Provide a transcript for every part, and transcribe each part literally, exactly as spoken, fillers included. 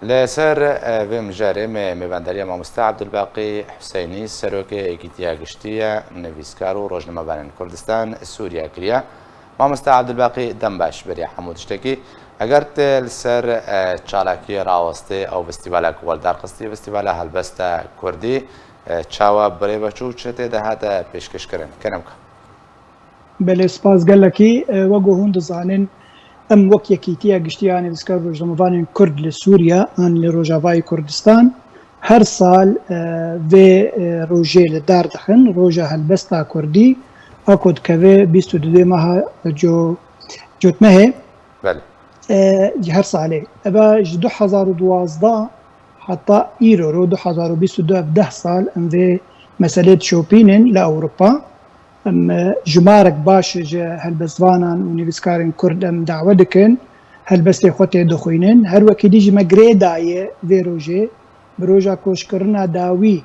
Li ser, e, vê mijarê me mêvandariya mamoste Abdulbaqî Huseyinî, serokê Yekîtiya Giştî ya Nivîskar û Rojnamevanên Kurdistan Sûriye kiriye. Mamoste Abdulbaqî, dem baş beriya hemû tiştekî. Eger tu li ser, e, çalakiyê rawestê ew festîvala ku we li dar xistî, festîvala helbesta kurdî, e, çawa bi rê ve çû, çi tê de hate pêşkêşkirin? Kerem ke. Belê, spas gelekî. E, wek ku hûn dizanin, em wek Yekîtiya Giştî ya Nivîskar û Rojnamevanên Kurd li Sûriye an li Rojavayê Kurdistan her sal, e, vê, e, rojê li dar dixin, roja helbesta kurdî, a ku dikeve bîst û duyê meha co-, cotmehê. Belê. E, ji her salê. Eva ji du hezar û duwazdeh heta îro ro, du hezar û bîst û du, ev deh sal em vê meselê dişopînin li Ewropa. Em, e, jimarek baş ji helbestvanan û nivîskarên Kurd em dawe dikin, helbestê xwe tê dixwînin. Her wekî dî jî me girê daye vê rojê, bi roja koçkirina dawî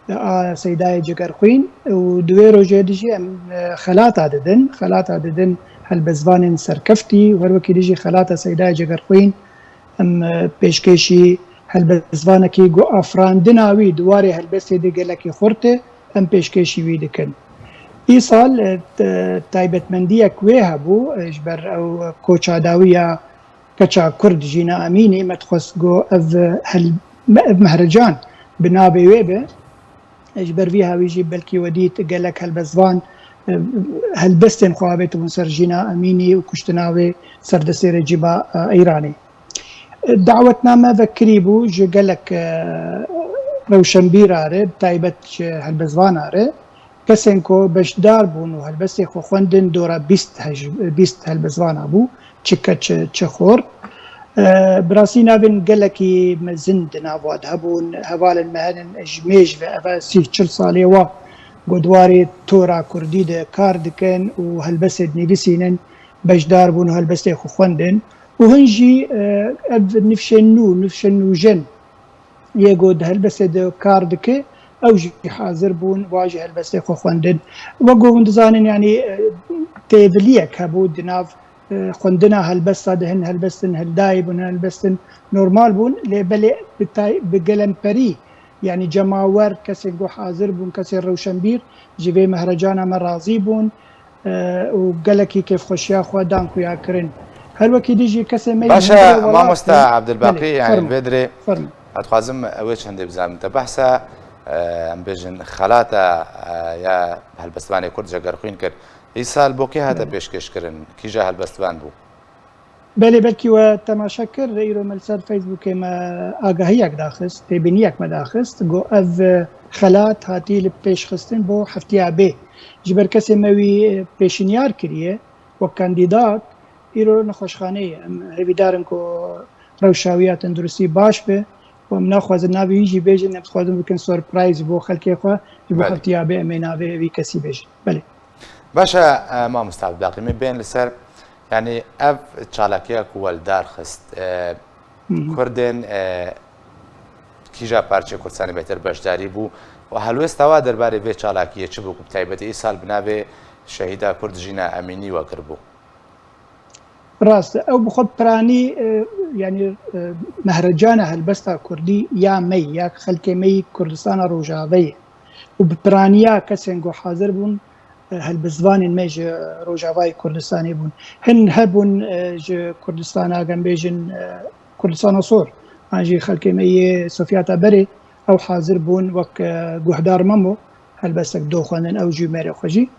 a Seydayê Cegerxwîn û di wê rojê dî jî em, e, xelata didin, xelata didin helbestvanên serkeftî û her wekî dî jî xelata Seydayê Cegerxwîn em, e, pêşkêşî helbestvanekî ku afirandina wî di warê helbestê de gelekî xurt e, em pêşkêşî wî dikin. Îsal, e, t-, taybetmendiyek wê hebû, e, ji ber ew koça dawî ya keça Kurd Jîna Emînî, me dixwest ku ev hel-, me-, ev mehrecan bi navê wê be. Ji ber vî hawî jî belkî we dît gelek helbestvan, e, helbestên xwe avêtibûn ser Jîna Emînî û kuştina wê ser destê rejîma, e, Îranê. Dawetname vekirî bû ji gelek, e, rewşenbîra re, bi taybet ji helbestvana re. Kesên ku beşdar bûn û helbestê xwe xwendin dora bîst hej-, bîst helbestvana bû, çi keç, çi xort. E, bi rastî navên gelekî mezin di nav wan de hebûn. Hevalên me henin ji mêj ve, eve sî çil salê wa ku di warê tora kurdî de kar dikin û helbestê dinivîsînin, beşdar bûn û helbestê xwe xwendin. Û hin jî, e, ev nifşên nû, nifşên nûjen yê ku di helbestê de kar dike, ew jî hazir bûn, wa jî helbestê xwe xwendin. Wek ku hûn dizanin, yanî, e, têviliyek hebû di nav, e, xwendina helbesta de, hin helbestin hildayî bûn, hin helbestin normal bûn, lê belê bi tay-, bi gelemperî, yanî cemawer, kesên ku hazir bûn, kesên rewşenbîr ji vê mehrecana me razî bûn, e, û gelekî kêfxweşiya xwe dan xuya kirin. Her wekî dî jî kesê me yê Baş e, hundirê welat mamoste bûn. Abdulbaqî, Belê, yanî fermo, li vê dirê fermo. Ez dixwazim ew ê çendê bizanbim. Te behsa, e, em bêjin xelata, e, ya helbestvanê Kurd Cegerxwîn kir. Îsal bo kê hate Belê. pêşkêşkirin? Kîja helbestvan bû? Belê, belkî we temaşe kir, îro me li ser Facebookê me agahiyek daxist, têbîniyek me daxist, got ev, e, xelat hatî li pêşxistin bo heftiya bê. Ji ber kesê me wî, e, pêşinyar kiriye wek kandîdat, îro nexweşxaneyê ye. Em hêvîdar in ku rewşa wî ya tenduristî baş be û em naxwazin navê wî jî bêjin, em dixwazin bikin surprise bo xelkê xwe, ji bo Belê. heftiya bê em ê navê wî kesî bêjin. Belê. Baş e, e, mamoste Abdulbaqî, min bên li ser, yanî ev çalakiya ku we li dar xist, e, Hı hı. Kurdên, e, kîja parçeyê Kurdistanê bêhtir beşdarî bû û helwêsta we derbarê vê çalakiyê çi bû ku bi taybetî îsal bi navê şehîda Kurd Jîna Emînî we kiribû? Rast e. Ew bi xwe piranî, e, yanî, e, mehrecana helbesta kurdî ya me yî, ya xelkê me yî Kurdistana Rojavayê û bi piraniya kesên ku hazir bûn, e, helbestvanên me ji Rojavayê Kurdistanê bûn. Hin hebûn, e, ji Kurdistana, gem bêjin, e, Kurdistana Sor, an jî xelkê me yê Sofyata Berê, ew hazir bûn wek, e, guhdar Memo, helbestek do xwendin ew jî mêrê xwe jî.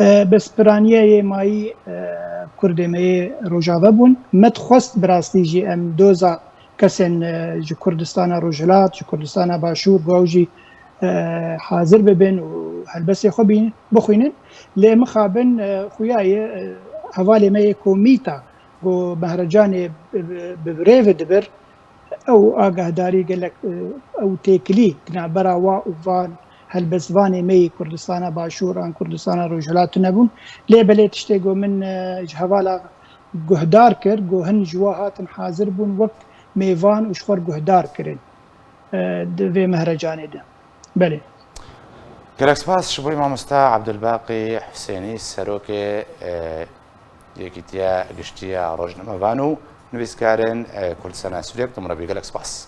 E, bes piraniyê yê mayî, e, Kurdê me yê Rojava bûn. Me dixwest bi rastî jî em doza kesên, e, ji Kurdistana Rojhilat, ji Kurdistana Başûr, ku ew jî, e, hazir bibin û helbestê xwe bîn-, bixwînin. Lê mixabin, e, xuya ye, e, hevalê me yê Komîta, ku mehrecanê bi, bi, bi rê ve dibir, ew agahdarî gelek, e, ew têkilî di navbera wa û van helbestvanê me yî Kurdistana Başûr an Kurdistana Rojhilat tune bûn. Lê belê tiştê ku min, e, ji hevala guhdar kir, ku hin ji wa hatin hazir bûn wek mêvan û ji xwe guhdar kirin, e, di vê mehrecanê de. Belê. Gelek spas ji bo mamoste Abdulbaqî Husênî, serokê, e, Yekîtiya Giştî ya Rojnamevan û Nivîskarên, e, Kurdistana Sûriyê, bi te murabî. Gelek spas.